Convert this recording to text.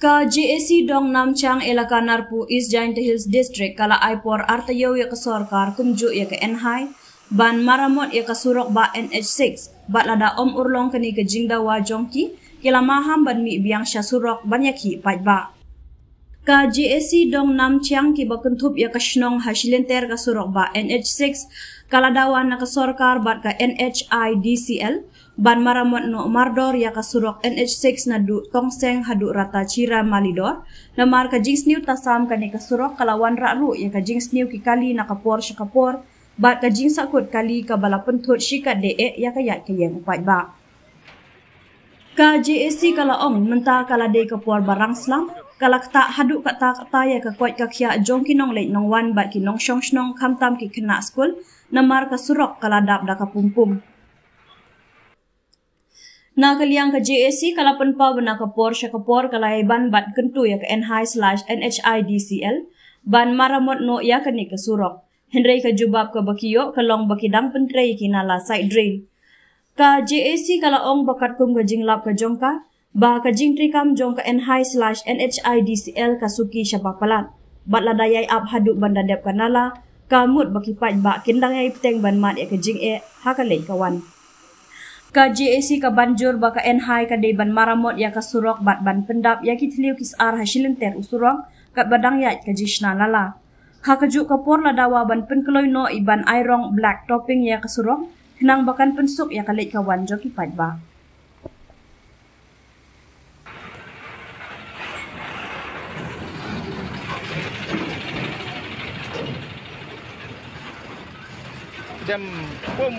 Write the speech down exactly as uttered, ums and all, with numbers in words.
Ka J A C Dong Namchang Elaka Narpu East Jaintia Hills District ka la ai por artaïew ïa ka sorkar kumjuh ïa ka N H I ban maramot ïa ka surok bah N H six, bad lada ym urlong kane ka jingdawa jong ki, ki la maham ban mih biang sha surok ban ïakhih paidbah. Ka J A C Dong Namchang kiba kynthup ïa ka shnong ha shilynter ka surok bah N H six, ka la dawa na ka sorkar bad ka N H I D C L ban maramot noh mardor ïa ka surok N H six naduh Tongseng haduh Rata Chira Malidor, namar ka jingsniew tasam kane ka surok ka la wanrah ruh ïa ka jingsniew ki kali na ka por sha ka por, bad ka jingsahkut kali kaba la pynthut shikatdei eh ïa ka ïaid ka ïeng u paidbah. Ka J A C ka la ong mynta ka la dei ka por ba rang slam, ka la ktah haduh katta katta ïa ka koit ka khiah jong ki nongleit nongwan bad ki nongshong shnong khamtam ki khynnah skul, namar ka surok ka la dap da ka pumpum. Na ka liang ka J A C ka la pynpaw ba na ka por sha ka por ka la ïai ban bad kyntu ïa ka N H I slash N H I D C L ban maramot noh ïa kane ka surok. Hynrei ka jubab kaba ki ïoh ka long ba ki dang pyntrei ïa ki nala side drain. Ka J A C ka la ong ba katkum ka jinglap ka jong ka, ba ka jingtreikam jong ka N H I slash N H I D C L ka suki shaba palat. Bad lada ïai ap haduh ban da dep ka nala, ka mut ba ki paidbah kin dang ïai bteng ban mad ïa ka jingeh ha ka leit ka wan. Ka J A C ka ban jur ba ka N H I ka dei ban maramot ïa ka surok bad ban pyndap ïa ki thliew ki sar ha shilynter u surok, katba dang ïaid ka jingshna nala. Ha kajuh ka por la dawa ban pynkloi noh i ban ai rong black topping ïa ka surok, khnang ba kan pynsuk ïa ka leit ka wan jong ki paidbah. Jam pum.